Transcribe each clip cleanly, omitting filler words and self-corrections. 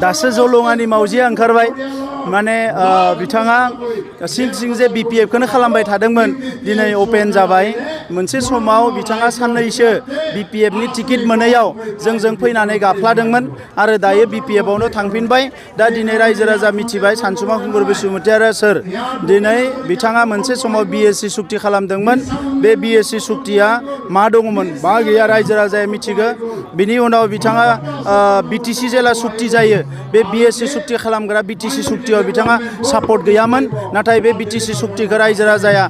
दासो जलंगानि मावजिया ओंखारबाय माने बिथाङा सिं सिं जे BPF खौनो खालामबाय थादोंमोन दिनै अपेन जाबाय मोनसे समाव बिथाङा साननैसो BPF नि टिकेट मोनैयाव जों फैनानै गाफ्लादोंमोन आरो दायो BPF आवनो थांफिनबाय दा दिनै रायजो राजा मिथिबाय सानसुमा खुंगुर बसुमतारिया सोर दिनै बिथाङा मोनसे समाव BSc सुक्ति खालामदोंमोन बे BSc सुक्तिया मा दङमोन मा गैया रायजो राजाया मिथिगो बिनि उनाव बिथाङा BTC जेला सुक्ति जायो बे BSc सुक्ति खालामग्रा BTC सुक्तियाव बिथाङा सापर्ट गैयामोन नाथाय बे BTC सुक्तिखौ रायजो राजाया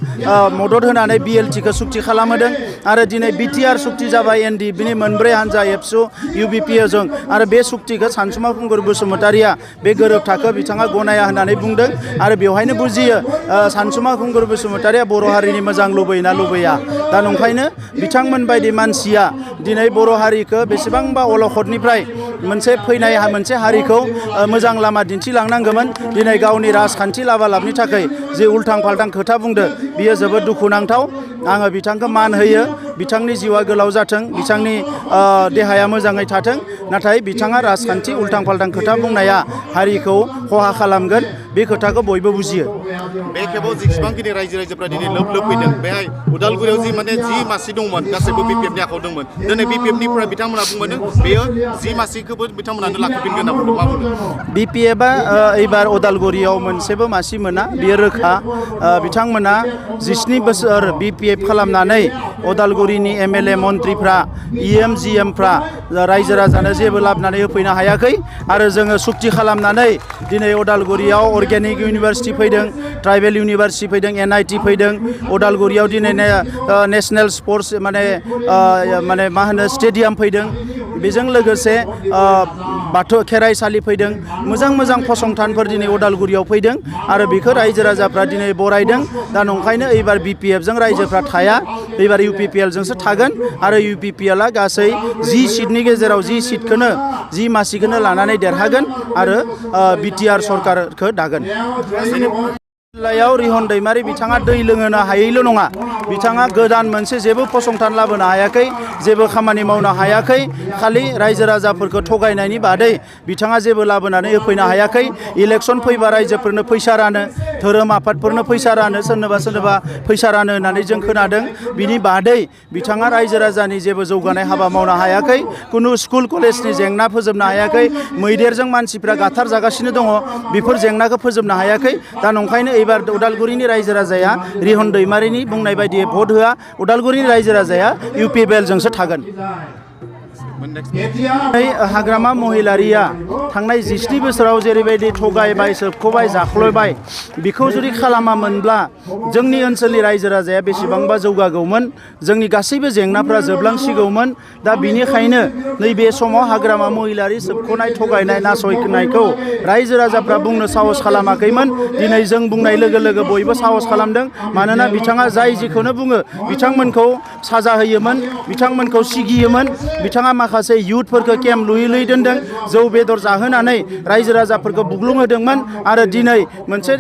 मदद होनानै BLT खौ सुक्ति खालामदों आरो दिनै BTR सुक्ति जाबाय ND बिनि मोनब्रै हानजा एबसु UBPA जों आरो बे सुक्तिखौ सानसुमा खुंगुर बसुमतारिया बे गोरोबथाखौ बिथाङा गनाया होननानै बुंदों आरो बेवहायनो बुजियो सानसुमा खुंगुर बसुमतारिया बर' हारिनि मोजां लुबैना लुबैया दा नंखायनो बिथांमोन बायदि मानसिया दिनै बर' हारिखौ बेसेबांबा अलखदनिफ्राय मोनसे फैनाय मोनसे हारिखौ मोजां लामा दिन्थिलांनांगौमोन दिनै गावनि राजखान्थि लाबालाबनि थाखाय जे उल्थां फाल्थां खोथा बुंदो बियो जोबोद दुखुनांथाव आङो बिथांखौ मान होयो बिथांनि जिउआ गोलाव जाथों बिथांनि देहाया मोजाङै थाथों नाथाय बिथाङा राजखान्थि उल्थां फाल्थां खोथा बुंनाया हारिखौ खहा खालामगोन बे खोथाखौ बयबो बुजियो बे खेबाव जेसेबांखिनि रायजो राजाफ्रा दिनै लोब लोब फैदों बेहाय उदालगुरियाव जि मासि दंमोन गासैबो BPF नि आखायाव दंमोन दिनै BPF निफ्राय बिथांमोना बुंदों बेयो जि मासिखौबो बिथांमोनानो लाखिफिनगोन होनना बुंदों मा बुंदों BPF आ एबार उदालगुरियाव मोनसेबो मासि मोना बेयो रोखा बिथांमोना 17 बोसोर BPF खालामनानै उदालगुरिनि MLA मन्त्रिफ्रा EM GM फ्रा रायजो राजानो जेबो लाबोनानै होफैनो हायाखै आरो जोङो सुक्ति खालामनानै दिनै उदालगुरियाव अर्गेनिक इउनिभारसिटि फैदों ट्राइबेल इउनिभारसिटि फैदों NIT फैदों उदालगुरियाव दिनै नेशनेल स्पर्ट्स माने मा होनो स्टेडियाम फैदों बेजों लोगोसे बाथौ खेराइसालि फैदों मोजां मोजां फसंथानफोर दिनै उदालगुरियाव फैदों आरो बेखौ रायजो राजाफ्रा दिनै बरायदों दा नंखायनो एबार BPF जों रायजोफ्रा थाया एबार UPPL जोंसो थागोन आरो UPPL आ गासै 10 सिटनि गेजेराव 10 सिटखौनो 10 मासिखौनो लानानै देरहागोन आरो BTR सरकारखौ दागोन जिल्लायाव रिहन दैमारि बिथाङा दै लोंहोनो हायैल' नङा बिथाङा गोदान मोनसे जेबो फसंथान लाबोनो हायाखै जेबो खामानि मावनो हायाखै खालि रायजो राजाफोरखौ थगायनायनि बादै बिथाङा जेबो लाबोनानै होफैनो हायाखै इलेक्सन फैबा रायजोफोरनो फैसा रानो धोरोम आफादफोरनो फैसा रानो सोरनोबा फैसा रानो होननानै जों खोनादों बिनि बादै बिथाङा रायजो राजानि जेबो जौगानाय हाबा मावनो हायाखै कुनु स्कुल कलेजनि जेंना फोजोबनो हायाखै मैदेरजों मानसिफ्रा गाथार जागासिनो दङ बेफोर जेंनाखौ फोजोबनो हायाखै दा नंखायनो एबार उदालगुरिनि रायजो राजाया रिहन दैमारिनि बुंनाय बायदि भट होआ उदालगुरिनि रायजो राजाया UPPL जोंसो थागोन हाग्रामा महिलारिया थांनाय 17 बोसोराव जेरैबायदि थगायबाय सोबख'बाय जाख्लयबाय बेखौ जुदि खालामामोनब्ला जोंनि ओनसोलनि रायजो राजाया बेसेबांबा जौगागौमोन जोंनि गासैबो जेंनाफ्रा जोबलांसिगौमोन दा बिनिखायनो नैबे समाव हाग्रामा महिलारि सोबख'नाय थगायनाय नासयनायखौ रायजो राजाफ्रा बुंनो साहस खालामाखैमोन दिनै जों बुंनाय लोगो लोगो बयबो साहस खालामदों मानोना बिथाङा जाय जिखौनो बुङो बिथांमोनखौ साजा होयोमोन बिथांमोनखौ सिगियोमोन बिथाङा माखासे युथफोरखौ केम्प लुयै दोनदों जौ बेदर जाहोनानै रायजो राजाफोरखौ बुग्लुंहोदोंमोन आरो दिनै मोनसे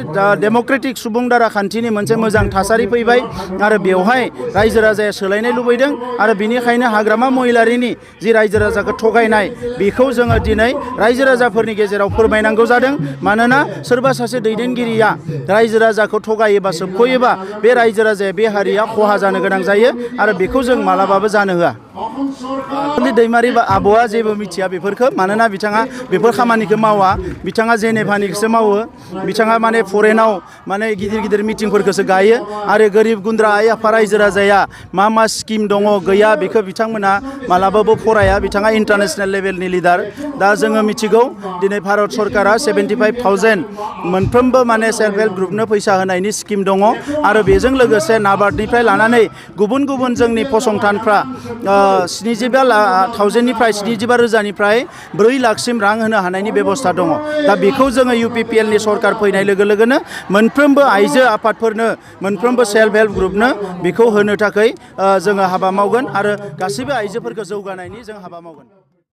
डेम'क्रेटिक सुबुं दारा खान्थिनि मोनसे मोजां थासारि फैबाय आरो बेवहाय रायजो राजाया सोलायनाय लुबैदों आरो बिनिखायनो हाग्रामा महिलारिनि जि रायजो राजाखौ थगायनाय बेखौ जोङो दिनै रायजो राजाफोरनि गेजेराव फोरमायनांगौ जादों मानोना सोरबा सासे दैदेनगिरिया रायजो राजाखौ थगायोबा सोबख'योबा बे रायजो राजाया बे हारिया खहा जानो गोनां जायो आरो बेखौ जों मालाबाबो जानो होआ दैमारि आब'आ जेबो मिथिया बेफोरखौ मानोना बिथाङा बेफोर खामानिखौ मावा बिथाङा जेनेभानिखौसो मावो बिथाङा माने फरेनाव माने गिदिर गिदिर मिटिंफोरखौसो गायो आरो गोरिब गुन्द्रा आइ आफा रायजो राजाया मा स्किम दङ गैया बेखौ बिथांमोना मालाबाबो फराया बिथाङा इन्टारनेशनेल लेभेलनि लिडार दा जोङो मिथिगौ दिनै भारत सरकारा 75,000 मोनफ्रोमबो माने सेल्फ हेल्प ग्रुपनो फैसा होनायनि स्किम दङ आरो बेजों लोगोसे नाबार्डनिफ्राय लानानै गुबुन गुबुन जोंनि फसंथानफ्रा 75,000निफ्राय 4 लाखसिम रां होनो हानायनि बेबस्था दङ दा बेखौ जोङो UPPL नि सरकार फैनाय लोगो लोगोनो मोनफ्रोमबो आइजो आफादफोरनो मोनफ्रोमबो सेल्फ हेल्प ग्रुपनो बेखौ होनो थाखाय जोङो हाबा मावगोन आरो गासैबो आइजोफोरखौ जौगानायनि जों हाबा मावगोन